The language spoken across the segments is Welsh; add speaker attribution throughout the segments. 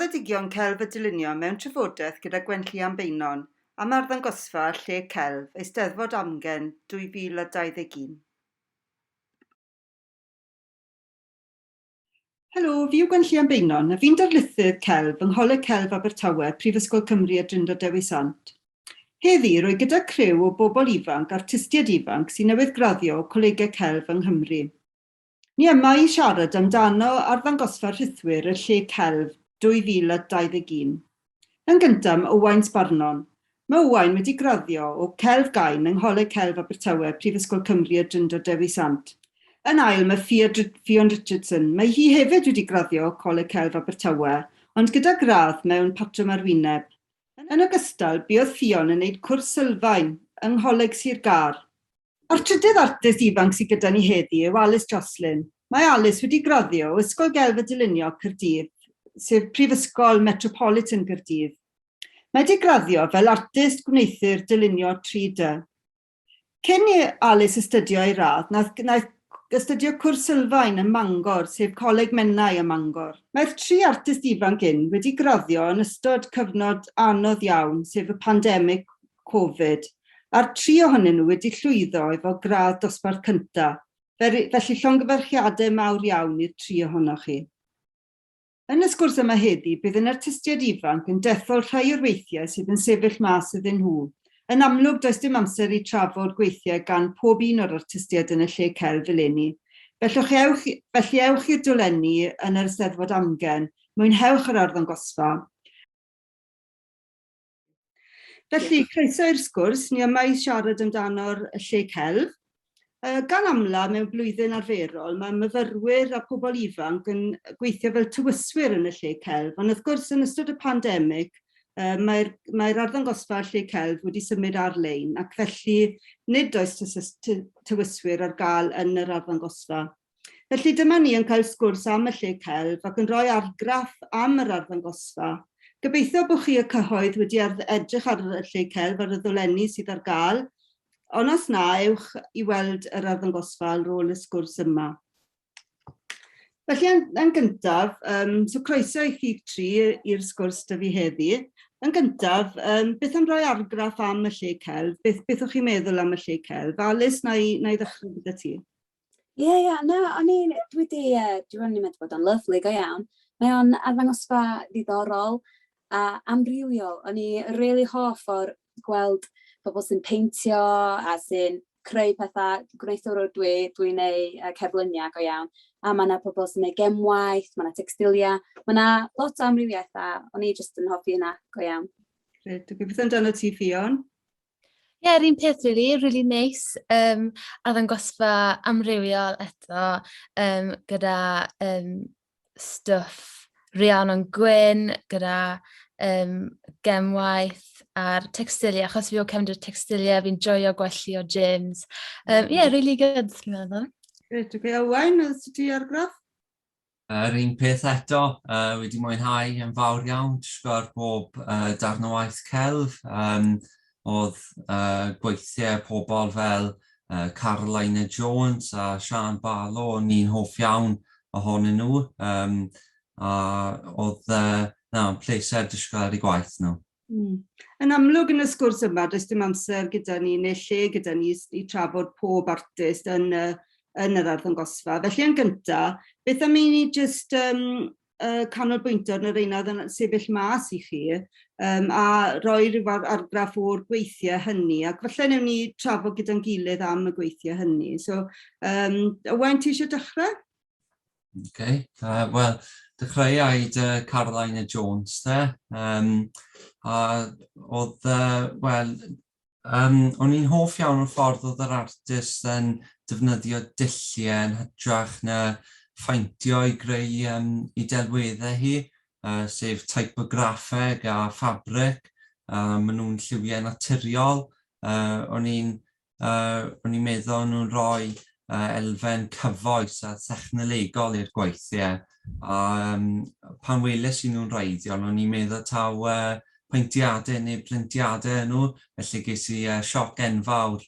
Speaker 1: Graddedigion Celf a Dylunio mewn trafodaeth gyda Gwenllian Beynon am arddangosfa Lle Celf, Eisteddfod Amgen 2021. Helo, fi yw Gwenllian Beynon a fi'n darlithydd celf yng Ngholeg Celf Abertawe, Prifysgol Cymru a Drindod Dewi Sant. Heddi, rwy gyda criw o bobl ifanc, artistiaid ifanc, sy'n newydd graddio o Colegau Celf yng Nghymru. Ni yma i siarad amdano arddangosfa rhithwir y Lle Celf 2021. Yn gyntaf, mae Owain Sparnon. Mae Owain wedi graddio o Celf Gain yng Ngholeg Celf Abertawe, Prifysgol Cymru y Drindod Dewi Sant. Yn ail, mae Ffion Richardson. Mae hi hefyd wedi graddio o Coleg Celf Abertawe, ond gyda gradd mewn Patrwm Arwyneb. Yn ogystal, buodd Ffion yn neud cwrs sylfaen yng Ngholeg Sir Gâr. A'r trydydd artist ifanc sydd gyda ni heddi yw Alice Jocelyn. Mae Alice wedi graddio o Ysgol Gelf a Dylunio Caerdydd, sef Prifysgol Metropolitan Caerdydd. Mae wedi graddio fel artist gwneuthur dylunio 3D. Cyn i Alice astudio ei radd, nath, naeth astudio cwrs sylfaen ym Mangor, sef Coleg Menai ym Mangor. Mae'r tri artist ifanc hyn wedi graddio yn ystod cyfnod anodd iawn, sef y pandemig Covid, a'r tri ohonyn nhw wedi llwyddo efo gradd dosbarth cynta'. Felly llongyfarchiade mawr iawn i'r tri ohonoch chi. Yn y sgwrs yma heddi, bydd yn artistiaid ifanc yn dethol rhai o'r weithiau sydd yn sefyll mas iddyn nhw. Yn amlwg, does dim amser i trafod gweithiau gan pob un o'r artistiaid yn y lle celf eleni. Fellwch ewch, felly ewch i'r dolenni yn yr Eisteddfod Amgen, mwynhewch yr arddangosfa. Felly, croeso i'r sgwrs. Ni yma i siarad amdano'r lle celf. Gan amla, mewn blwyddyn arferol, mae myfyrwyr a pobl ifanc yn gweithio fel tywyswyr yn y lle celf, ond wrth gwrs yn ystod y pandemig, mae'r mae arddangosfa lle celf wedi symud ar-lein ac felly nid oes tywyswyr ar gael yn yr arddangosfa. Felly dyma ni yn cael sgwrs am y lle celf ac yn rhoi argraff am yr arddangosfa. Gobeithio bod chi y cyhoedd wedi edrych ar y lle celf ar y ddolenni sydd ar gael, ond os na, ewch i weld yr arddangosfa ar ôl y sgwrs yma. Felly yn, yn gyntaf, um, so croeso i chi tri i'r sgwrs 'da fi heddi. Yn gyntaf, um, beth am roi argraff am y lle celf? Beth, beth o'ch chi'n meddwl am y lle celf? Alice, na i, na i ddechrau gyda ti.
Speaker 2: Ie, ie, na, o'n i'n, dwi 'di, yy, dwi o'n i'n meddwl bod o'n lyfli go iawn. Mae o'n arddangosfa ddiddorol a amrywiol. O'n i rili hoff o'r gweld pobl sy'n peintio a sy'n creu petha. Gwneuthurwr dwi, dwi'n neu' cerfluniau go iawn. A ma' 'na pobl sy'n neud gemwaith, ma' 'na tecstilia, ma' 'na lot o amrywiaeth a o'n i jyst yn hoffi hynna go iawn.
Speaker 1: Grêt, ok, beth amdano ti Ffion?
Speaker 3: Ie, yr un peth rili, rili neis. Yym, arddangosfa amrywiol eto yym gyda yym stwff Rhiannon Gwyn, gyda yym gemwaith a'r tecstiliau. Achos fi o cefndir tecstiliau, fi'n joio gweld Llio James. Yym ie, rili good fi'n meddwl.
Speaker 1: Grêt, ok. Owain, oes 'da ti argraff?
Speaker 4: Yr un peth eto, uh, wedi mwynhau yn fawr iawn, disgwyl ar bob uh, darn o waith celf. Um, oedd uh, gweithiau pobl fel uh, Carolina Jones a Sian Barlow, o'n i'n hoff iawn ohonyn nhw. Um, a oedd, uh, na, pleser disgwyl ar eu gwaith nhw.
Speaker 1: Yn amlwg yn y sgwrs yma does dim amser gyda ni neu lle gyda ni i trafod pob artist yn y yn yr arddangosfa. Felly yn gynta, beth am i ni jyst yym canolbwyntio arno reina o'dd yn sefyll mas i chi yym a roi ryw argraff o'r gweithie hynny ac falle newn ni trafod gyda'n gilydd am y gweithie hynny. So yym Owain ti isie dechre?
Speaker 4: Ok, wel, dechreuai dy Carolina Jones te, um, a oedd, wel, um, o'n i'n hoff iawn o'r ffordd oedd yr artist yn defnyddio dulliau yn hytrach na phaentio i greu um, i delweddau hi, sef typograffeg a ffabric, maen nhw'n lliwiau naturiol. O'n i'n O'n i'n meddwl o'n nhw'n rhoi elfen cyfoes a thechnolegol i'r gweithiau, a yym pan weles i nhw'n wreiddiol o'n i'n meddwl taw paentiadau neu printiadau o'n nhw, felly ges i sioc enfawr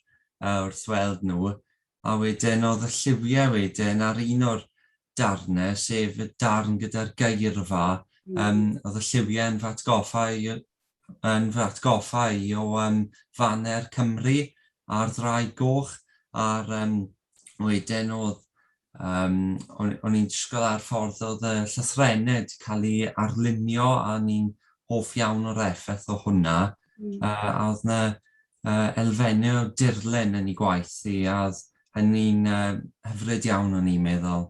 Speaker 4: wrth weld nhw. A wedyn oedd y lliwiau wedyn ar un o'r darnau, sef y darn gyda'r geirfa. Oedd y lliwiau yn fy atgoffa i, yn fy atgoffa i o um, faner Cymru a'r ddraig goch, a'r um, wedyn oedd, um, o'n, o'n i'n disgwyl ar ffordd oedd y llythrennau wedi cael ei arlunio a o'n i'n hoff iawn o'r effaith o hwnna. A oedd yna elfennau o dirlun yn ei gwaith i a oedd hynny'n hyfryd iawn o'n i'n meddwl.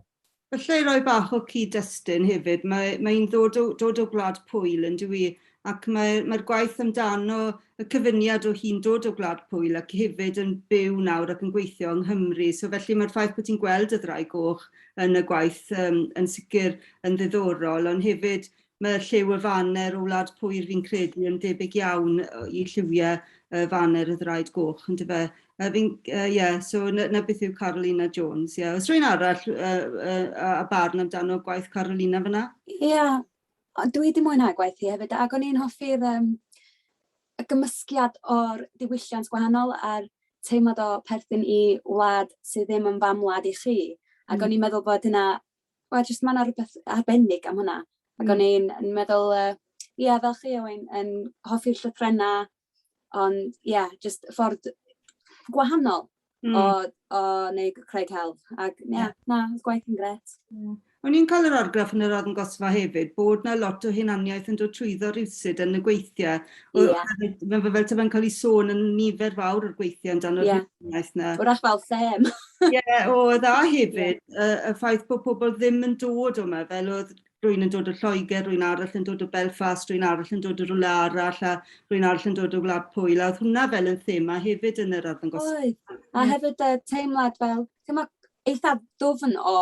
Speaker 1: Falle i roi bach o cyd-destun hefyd, mae mae hi'n ddod o dod o Gwlad Pwyl yndyw 'i? Ac mae mae'r gwaith amdano y cyfuniad o hi'n dod o Gwlad Pwyl ac hefyd yn byw nawr ac yn gweithio yng Nghymru. So felly mae'r ffaith bod ti'n gweld y Ddraig Goch yn y gwaith yym yn sicr yn ddiddorol, ond hefyd mae lliw y faner o Wlad Pwyl fi'n credu yn debyg iawn i lliwiau y faner y Ddraig Goch yndyfe? Fi'n ie, so 'na 'na beth yw Carolina Jones, ie. Oes rhywun arall a a barn amdano gwaith Carolina fan'na?
Speaker 2: Ie, ond dwi 'di mwynhau gwaith hi hefyd, ac o'n i'n hoffi'r yym y gymysgiad o'r diwylliant gwahanol a'r teimlad o perthyn i wlad sydd ddim yn famwlad i chi. Ac o'n i'n meddwl bod hynna, wel, jyst ma' 'na rywbeth arbennig am hwnna. Ac o'n i'n yn meddwl, ia, fel chi Owain, yn hoffi'r llythrennau, ond ia, jyst ffordd gwahanol o wneud creu celf. Ac ia, na, oedd gwaith yn grêt.
Speaker 1: O'n i'n cael yr argraff yn yr arddangosfa hefyd bod 'na lot o hunaniaeth yn dod trwyddo rywsut yn y gweithiau. Mae fe fel ta fe'n cael ei sôn yn nifer fawr o'r gweithiau amdano'r hunaniaeth 'na.
Speaker 2: Wrach fel them.
Speaker 1: Ie, oedd a hefyd y ffaith bod pobl ddim yn dod o 'ma, fel oedd rhywun yn dod o Lloegr, rhywun arall yn dod o Belfast, rhywun arall yn dod o rywle arall a rhywun arall yn dod o Wlad Pwyl a oedd hwnna fel yn thema hefyd yn yr arddangosfa.
Speaker 2: Oedd, a hefyd y teimlad fel, teimlad eitha dwfn o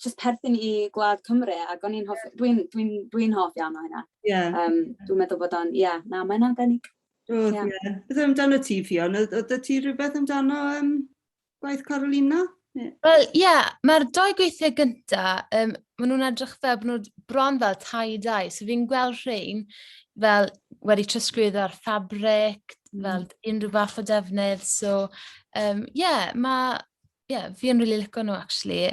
Speaker 2: jyst perthyn i gwlad Cymru ac o'n i'n hoff, dwi'n dwi dwi hoff iawn o hynna. Dwi'n meddwl bod o'n, ie, yeah, na, mae'n arbennig.
Speaker 1: Oedd, ie. Yeah. Beth amdano ti, Ffion? Oedd, oedd ti rhywbeth amdano gwaith Carolina?
Speaker 3: Wel, ie, yeah, mae'r doi gweithiau gynta, maen nhw'n edrych fel bod nhw bron fel tie-dye, so fi'n gweld rhain fel wedi trosglwyddo ar ffabric, fel unrhyw fath o defnydd, so yeah, mae, yeah, fi yn really licio nhw actually.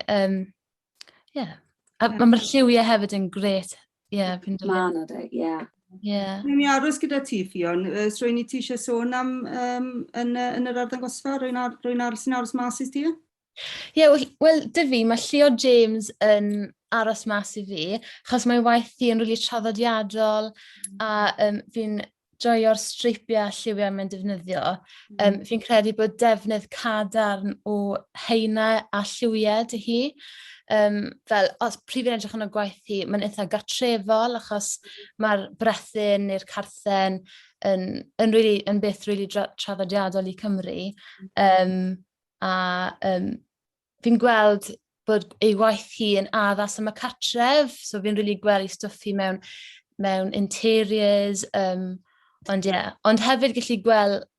Speaker 3: Yeah. A mae'r lliwiau hefyd yn grêt. Ie, yeah, fi'n
Speaker 2: dod. Ma' nhw, ie.
Speaker 3: Ie.
Speaker 1: Ni'n ni aros gyda ti, Ffion. Oes rhywun i ti eisiau sôn am um, yn, yn yr arddangosfa? Rhywun, ar, rhywun arall sy'n aros mas i ti?
Speaker 3: Ie, yeah, wel, well, dy fi, mae Llio James yn aros mas i fi, achos mae waith hi yn rili really traddodiadol, a fi'n joio'r streipiau a lliwiau mae'n defnyddio. Fi'n credu bod defnydd cadarn o haenau a lliwiau dy hi. Fel, os pryd fi'n edrych yn y gwaith hi, mae'n eitha gartrefol achos mae'r brethyn neu'r carthen yn, yn, really, yn beth really traddodiadol i Cymru. A fi'n gweld bod ei waith hi yn addas am y cartref, so fi'n rili gweld ei stwff hi mewn, mewn interiors, ond ie. Yeah. Ond hefyd gallu gweld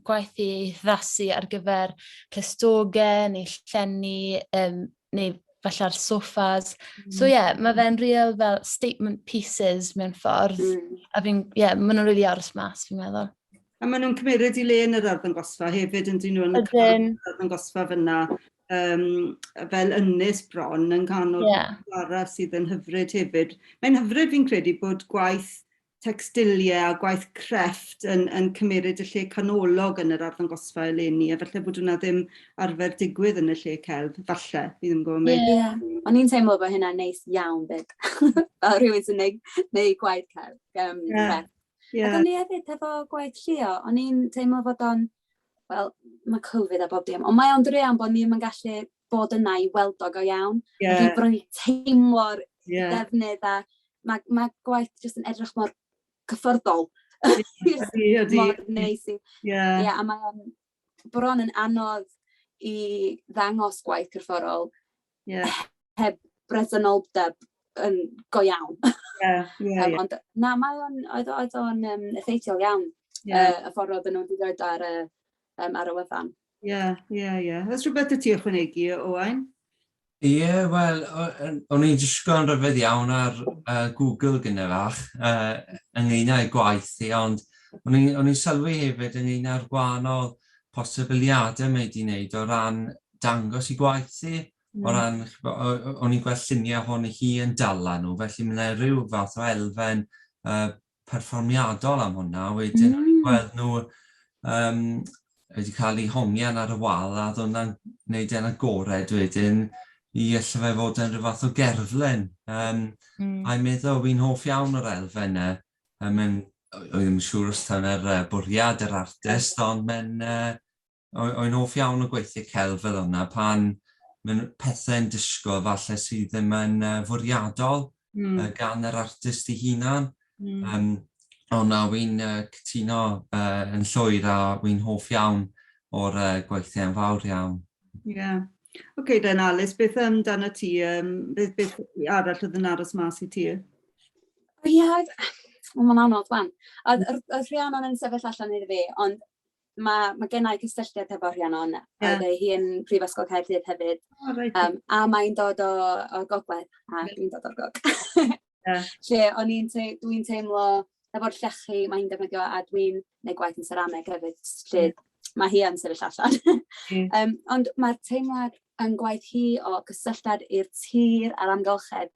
Speaker 3: gwaith hi ei addasu ar gyfer clustogau neu llenni, neu falle'r soffas. So ie, yeah, mae fe'n real fel statement pieces mewn ffordd. A fi'n, ie, yeah, maen nhw'n really aros mas, fi'n meddwl.
Speaker 1: A maen nhw'n cymeryd i le yn yr arddangosfa hefyd, yn dyn nhw yn y arddangosfa fyna, fel ynys bron yn canol arall sydd yn hyfryd hefyd. Mae'n hyfryd fi'n credu bod gwaith tecstiliau a gwaith crefft yn, yn cymeryd y lle canolog yn yr arddangosfa eleni, a falle bod hwnna ddim arfer digwydd yn y lle celf, falle, fi ddim yn gwybod.
Speaker 2: Ie, yeah. O'n i'n teimlo bod hynna'n neis iawn fyd, fel rhywun sy'n neud, neud gwaith celf, crefft. Ac o'n i hefyd efo gwaith Llio, o'n i'n teimlo fod o'n, wel, mae Covid a bob dim, ond mae o'n druan bod ni'm yn gallu bod yna i weld o go iawn. Dwi'n bron i teimlo'r defnydd a mae, mae gwaith jyst yn edrych mor cyffyrddol.
Speaker 1: Ydy, ydy.
Speaker 2: Mor neis i. Yeah, a mae o'n bron yn anodd i ddangos gwaith corfforol heb bresenoldeb yn go iawn. Ond na, mae o'n, oedd, oedd o'n effeithiol iawn, y ffordd oedden nhw wedi dod ar y, ar y wefan.
Speaker 1: Ie, ie, ie. Oes rhywbeth y ti ychwanegu, Owain?
Speaker 4: Ie, wel, o'n i'n disgwyl yn rhyfedd iawn ar Google gyda fach ynglyn â'i gwaith i, ond o'n i'n sylwi hefyd ynglyn â'r gwahanol posibiliadau mae wedi wneud o ran dangos i gwaith i. O ran, o'n i'n gweld lluniau ohoni hi yn dala nhw, felly mae yna rhyw fath o elfen perfformiadol am hwnna. Wedyn o'n i'n gweld nhw wedi cael eu hongian ar y wal a oedd hwnna'n gwneud e'n agored wedyn i alle fe fod yn rhyw fath o gerflun. A i'n meddwl, fi'n hoff iawn o'r elfen 'na. Mae'n, o'n i ddim yn siŵr os taw 'na'r bwriad yr artist, ond mae'n O'n hoff iawn o gweithiau celf fel hwnna, pan mae pethau'n disgwyl falle sydd ddim yn fwriadol gan yr artist ei hunan. Ond na, wy'n cytuno yn llwyr a wy'n hoff iawn o'r gweithiau yn fawr iawn.
Speaker 1: Ie. Yeah. Oce then Alys, beth amdano ti? Beth arall oedd yn aros mas i ti?
Speaker 2: Ie, mae'n anodd wan. Oedd Rhiannon yn sefyll allan iddo fi, ond mae genna i cysylltiad hefo Rhiannon, yeah. Oedd hi yn Prifysgol Caerdydd hefyd.
Speaker 1: Oh, right.
Speaker 2: A mae'n dod o gogledd, a yeah. Dwi'n dod o'r gog.
Speaker 1: Yeah.
Speaker 2: Lle o'n i'n te dwi'n teimlo efo'r llechi mae hi'n defnyddio, a dwi'n gwneud gwaith yn serameg hefyd, lle mae hi yn sefyll allan. Ond mae'r teimlad yn gwaith hi o gysylltiad i'r tir a'r amgylchedd,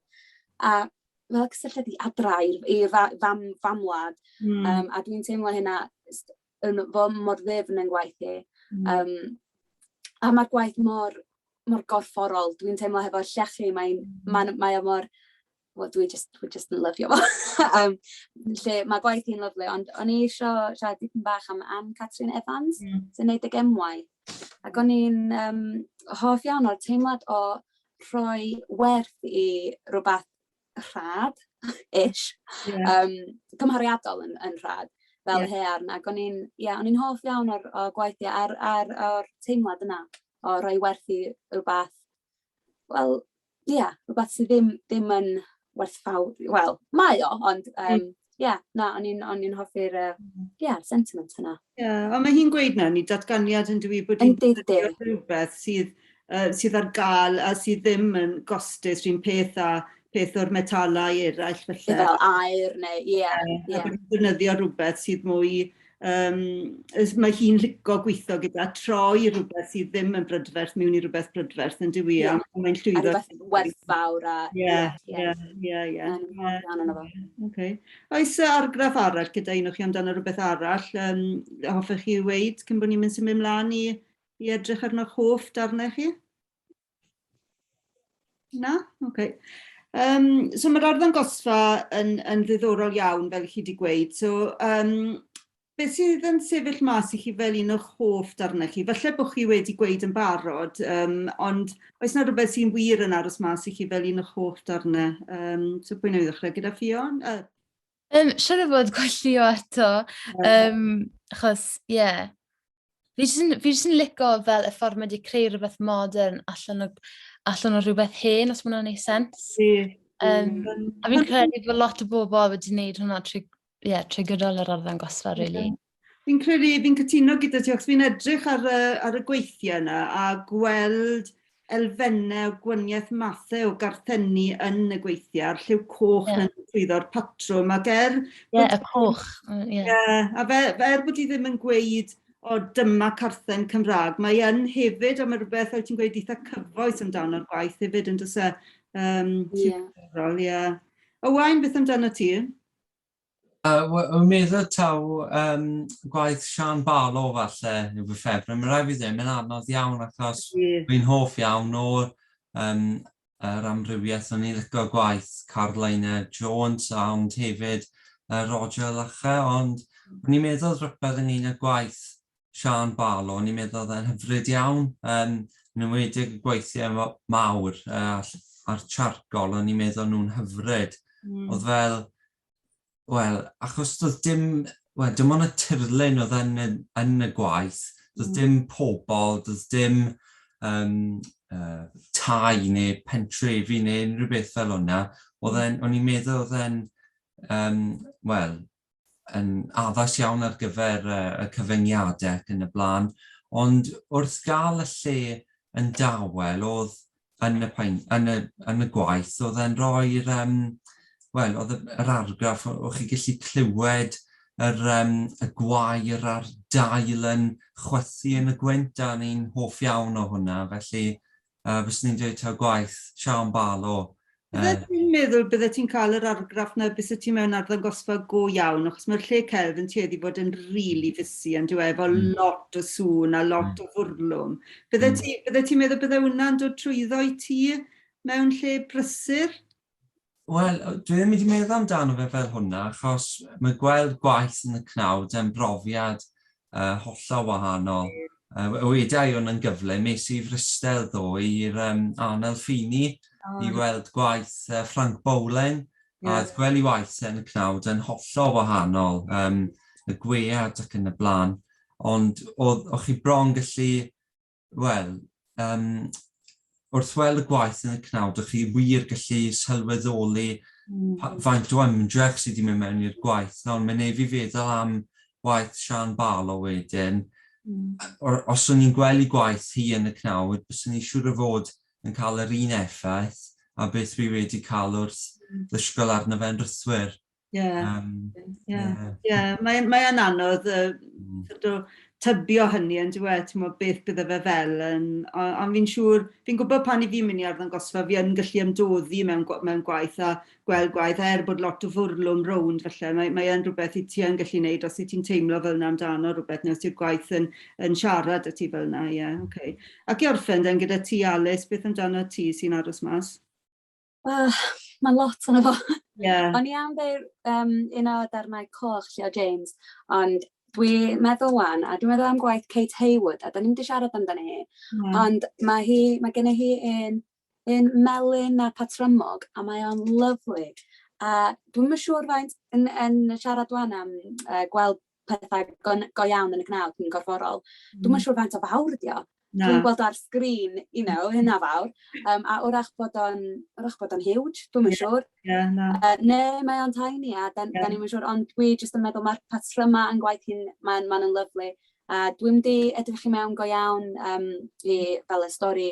Speaker 2: a fel cysylltiad i adra, i'r famwlad. A dwi'n teimlo hynna yn fo mor ddyfn yn gwaith i. A mae'r gwaith mor, mor gorfforol. Dwi'n teimlo hefo'r llechi, mae'n, mae o mor, wel, dwi just yn lyfio fo. Lle mae gwaith hi'n lyfli, ond o'n i eisiau siarad dipyn bach am Ann Catrin Evans, sy'n neud y gemwaith. Ac o'n i'n hoff iawn o'r teimlad o rhoi werth i rhywbeth rhad, ish, cymhariadol yn rhad, fel haearn. Ac o'n i'n, ie, o'n i'n hoff iawn o'r o gwaith i a'r o'r teimlad yna o roi werth i rywbeth, wel, ie, rywbeth sydd ddim yn werthfawr, wel, mae o, ond ie, na, o'n i'n hoffi'r, ie, sentiment yna.
Speaker 1: Ie, ond mae hi'n gweud na, ni datganiad yn dwi bod hi'n rhywbeth sydd ar gael a sydd ddim yn gostus rhywun peth a peth o'r metalau eraill falle.
Speaker 2: Fel aur neu, ie.
Speaker 1: Ie, a bod hi'n defnyddio rhywbeth sydd mwy, mae hi'n lico gweithio gyda troi rhywbeth sydd ddim yn brydferth mewn i rhywbeth brydferth yn dyw i, a mae'n llwyddo.
Speaker 2: A rhywbeth werthfawr a...
Speaker 1: Ie, ie, ie, ie. Okay. Oes argraff arall gyda un o chi amdano rhywbeth arall hoffech chi weud cyn bod ni'n mynd symud mlaen i edrych arno'ch hoff darnau chi? Na? Oce. So ma'r arddangosfa yn ddiddorol iawn fel chi 'di gweud. So beth sydd yn sefyll mas i chi fel un o'ch hoff darnau chi? Falle bod chi wedi gweud yn barod, ond oes 'na rhywbeth sy'n wir yn aros mas i chi fel un o'ch hoff darnau? So pwy wnawn ni ddechrau gyda Ffion?
Speaker 3: Siŵr o fod Gwylltio eto, achos ie, fi jyst yn lico fel y ffordd mae wedi creu rhywbeth modern allan o rhywbeth hen, os ma' hwnna'n neud sense. A fi'n credu bod lot o bobl wedi gwneud hwnna trwy, ie, trwy gydol yr arddangosfa, really.
Speaker 1: Fi'n credu, fi'n cytuno gyda ti, achos fi'n edrych ar y gweithiau yna a gweld elfennau o gwaniaeth mathau o garthenni yn y gweithiau, a'r lliw coch yn trwyddo'r patrwm, ac er...
Speaker 3: Ie, y coch. Ie,
Speaker 1: yeah, a fe, er bod hi ddim yn gweud, o dyma carthen Cymraeg, mae yn hefyd, a mae rhywbeth, fel ti'n gweud, eitha cyfoes amdano'r gwaith hefyd, yn does e? Ie. Owain, beth amdano ti?
Speaker 4: Wel, meddwl taw gwaith Sian Barlow falle yw fy ffefryn. Mae rhaid fi ddweud, mae'n anodd iawn achos fi'n hoff iawn o'r yr amrywiaeth. O'n i'n licio gwaith Caroline Jones, ond hefyd Roger Lacher, ond o'n i'n meddwl rhywbeth ynglyn â gwaith Sian Barlow, o'n i'n meddwl oedd e'n hyfryd iawn, yn enwedig y gweithiau mawr a'r charcoal, o'n i'n meddwl nhw'n hyfryd. Oedd fel, wel, achos doedd dim, wel, dim ond y tirlun oedd yn y gwaith, doedd dim pobl, doedd dim tai neu pentrefi neu unrhyw beth fel hwnna. Oedd e'n, o'n i'n meddwl oedd e'n, wel, yn addas iawn ar gyfer y cyfyngiadau ac yn y blaen, ond wrth gael y lle yn dawel, oedd yn y, pain, yn y, yn y gwaith, oedd e'n rhoi'r, wel, oedd yr argraff, o'ch chi gallu clywed y gwair a'r dail yn chwythu yn y gwynt, a ni'n hoff iawn o hwnna, felly, Fyswn i'n dweud taw gwaith Siân Barlow.
Speaker 1: Bydde ti'n meddwl bydde ti'n cael yr argraff 'na byse ti mewn arddangosfa go iawn achos mae'r lle celf yn tueddu fod yn rili fussy on'd yw e efo lot o sŵn a lot o fwrlwm. Bydde ti bydde ti'n meddwl bydde wnna'n dod trwyddo i ti mewn lle prysur?
Speaker 4: Wel, dwi ddim wedi meddwl amdano fe fel hwnna, achos mae gweld gwaith yn y cnawd yn brofiad hollol wahanol. Weda i hwn yn gyflym, es i Frystel ddoe i'r Arnolfini i weld gwaith Frank Bowling, a oedd gweld ei waith e yn y cnawd yn hollol wahanol, y gwead ac yn y blaen. Ond oedd, o'ch chi bron gallu Wel, yym, wrth weld y gwaith yn y cnawd, o'ch chi wir gallu sylweddoli faint o ymdrech sydd wedi mynd mewn i'r gwaith. Nawr, mae'n neud fi feddwl am waith Siân Barlow wedyn. Os o'n i'n gweld ei gwaith hi yn y cnawd, byswn i'n siŵr o fod yn cael yr un effaith a beth dwi wedi cael wrth ddisgwyl arno fe'n rhithwir.
Speaker 1: Ie. Ie. Ie. Mae mae yn anodd sort o tybio hynny on'd yw e t'mo' beth bydde fe fel yn o- ond fi'n siŵr fi'n gwbod pan 'yf fi'n myn' i arddangosfa fi yn gallu ymdoddi mewn mewn gwaith a gweld gwaith er bod lot o fwrlwm rownd falle mae mae yn rwbeth 'yt ti yn gallu neud os yt ti'n teimlo fel 'na amdano rwbeth ne' os yw'r gwaith yn yn siarad â ti fel 'na ie oce. Ac i orffen den gyda ti Alys, beth amdano ti sy'n aros mas?
Speaker 2: Wel, mae'n lot ohono fo.
Speaker 1: Ie.
Speaker 2: O'n i am ddeud un o darnau coch Llio James, ond dwi'n meddwl 'wan, a dwi'n meddwl am gwaith Kate Hayward, a 'dan ni'm 'di siarad amdani hi, ond mae hi, mae genna hi un un melyn a patrymog, a mae o'n lyfli. A dwi'm yn siŵr faint yn yn siarad 'wan am gweld pethau go go iawn yn y cnawd yn gorfforol, dwi'm yn siŵr faint o fawr ydi o.
Speaker 1: Na.
Speaker 2: Dwi'n gweld o ar sgrin, you know, hynna fawr, a wrach bod o'n wrach bod o'n huge, dwi'm yn siŵr.
Speaker 1: Ie, na.
Speaker 2: Neu mae o'n tiny a dan dan ni'm yn siŵr, ond dwi jyst yn meddwl mae'r patrymau yn gwaith hi'n, ma'n maen nhw'n lyfli. A dwi'm 'di edrych i mewn go iawn i fel y stori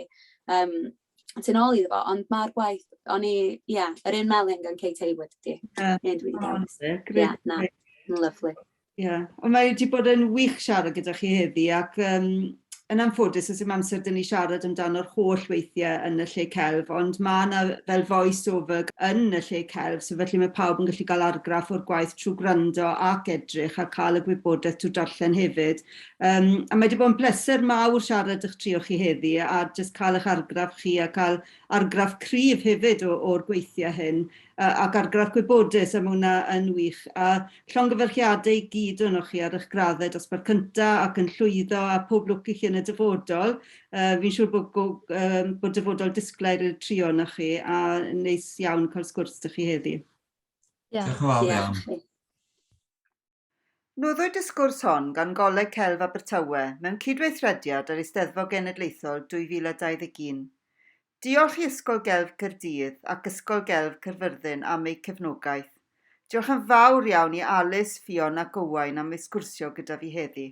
Speaker 2: tu nôl iddo fo, ond ma'r gwaith, o'n i, ie, yr un melyn gan Kate Hayward ydi. Un dwi 'di dewis. Ie, na, lyfli.
Speaker 1: Ie, ond mae wedi bod yn wych siarad gyda chi heddi ac yym yn anffodus o's dim amser 'da ni siarad amdano'r holl weithiau yn y lle celf ond ma' 'na fel voice over yn y lle celf so felly ma' pawb yn gallu ga'l argraff o'r gwaith trw gwrando ac edrych a ca'l y gwybodaeth trw darllen hefyd. Yym a mae 'di bod yn bleser mawr siarad 'ych trio chi heddi a jyst ca'l 'ych argraff chi a ca'l argraff cryf hefyd o o'r gweithiau hyn yy ac argraff gwybodus a ma' wnna yn wych. A llongyfarchiade i gyd onoch chi ar 'ych gradde dosbarth cynta ac yn llwyddo a pob lwc i chi yn y dyfodol. Yy fi'n siŵr bod go- yym bod dyfodol disglair i'r tri onoch chi a neis iawn cael sgwrs 'da chi heddi.
Speaker 3: Diolch.
Speaker 4: Diolch yn fawr iawn.
Speaker 2: Diolch i chi.
Speaker 1: Noddwyd y sgwrs hon gan Goleg Celf Abertawe mewn cydweithrediad â'r Eisteddfod Genedlaethol 2021. Diolch i Ysgol Gelf Caerdydd ac Ysgol Gelf Caerfyrddin am eu cefnogaeth. Diolch yn fawr iawn i Alys, Ffion ac Owain am eu sgwrsio gyda fi heddi.